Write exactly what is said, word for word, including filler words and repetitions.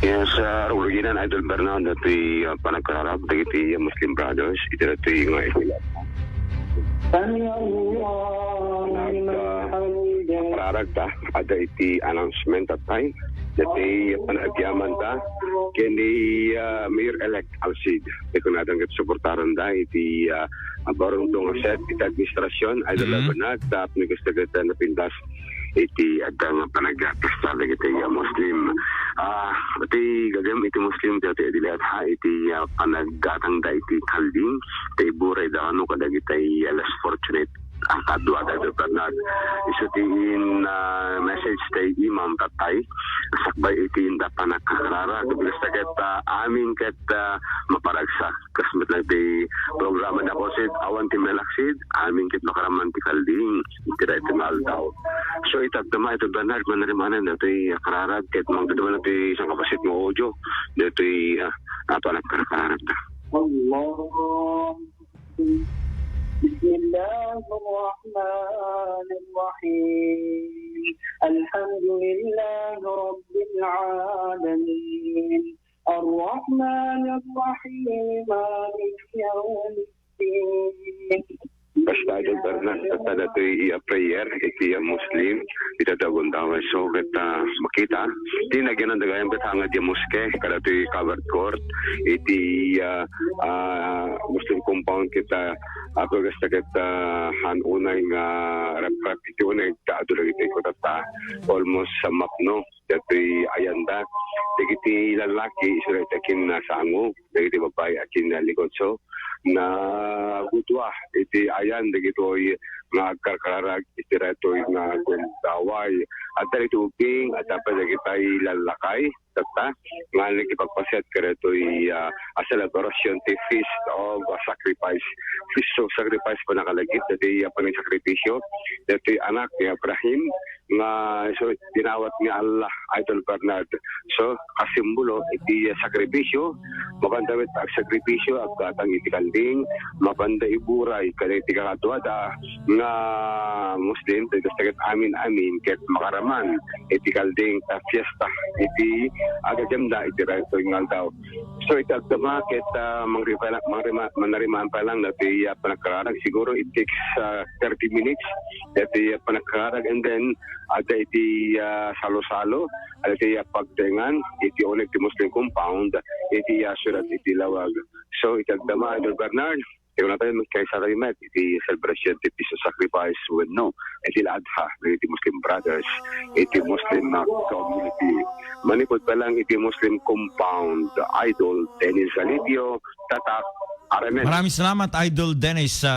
Yes, ah, Ruginan, Idol Bernard, datoy, ah, panagkararag dagiti, ah, Muslim Brothers, iti datoy nga iti سمع الله لمن حمده. Kararag ta, adda iti announcement at time, datoy panagyaman ta, ken ni, ah, Mayor-elect Alcid, ti kunada ket suportaranda iti, ah, barungtong set iti administrasyon, Idol Mhm. Bernard, tapno gusto kita napintas iti adda nga panagkasta dagiti, ah, Muslim. Ah, iti gagem iti Muslim, iti, iti liat ha, iti, ah, panaggatangda iti kalding, iti iburay da ano kadagiti, ah, less fortunate. Ang kadua da Bernard. Isu ti in, ah, message ti imam tattay. Sakbay iti inda panagkakararag. Basta ket, ah, amin ket, ah, maparagsak. Kas met lang ti programa da Kosid, awan ti malaksid, amin ket makaraman ti kalding, iti daytoy nga aldaw. So, iti agdama, iti Bernard, manarimanan datoy kararag, ket mangdaduma datoy sangkabassit nga audio, datoy, ah, ato anak kararag da. Allah. بسم الله الرحمن الرحيم. الحمد لله رب العالمين. الرحمن الرحيم. مالك يوم الدين. Basta, Idol Bernard, ket datoy iya prayer, iti iya Muslim, iti dagundawan. So, ket, ah, makita, ti nagyanan dagayam ket hangad iya moske, kadatoy covered court, iti, ah, ah, Muslim compound ket, ah, ako ket, ah, han unay nga riprap, iti unay kaadu dagiti kutata, almost sa mapno. Datoy ayanda. Dagiti lalaki, isu dagiti kinnasango, dagiti babbai a kinnalikotso. Nagudua iti ayan dagitoy nga agkarkararag iti daytoy nga gundaway. Adda iti ubing, adda pay dagiti lallakay, tatta, nga nagipagpasiat kadaytoy, ah, a celebration ti Feast of Sacrifice. Feast of Sacrifice, panakalagip, dati, ah, panagsakrifisio, dati anak ni Abraham, nga isu dinawat ni Allah, Idol Bernard. So, kasimbolo iti sakripisio, mapanda met agsakripisio, aggatang iti kalding, mapanda iburay kadagiti kakaduada nga Muslim, dagiti ket amin-amin, ket makaraman iti kalding ta fiesta iti agajamda iti daytoy nga aldaw. So, iti agdama ket, ah, mangrima-, mangrima-, manarimaan pa lang dati, ah, panagkararag. Siguro it takes, ah, thirty minutes dati, ah, panagkararag, and then adda iti, ah, salo-salo, adda iti, ah, pagtengan iti uneg ti Muslim compound iti, ah, siudad iti Laoag. So, iti agdama, Idol Bernard, ti kunatayo, kaysa tayo met iti celebration ti Feast of Sacrifice wenno iti Eid al-Adha iti Muslim Brothers, iti Muslim, ah, community. Manipud pa lang iti Muslim compound, Idol Dennis Galipio, Tatak, Aramen. Maraming salamat, Idol Dennis, ah,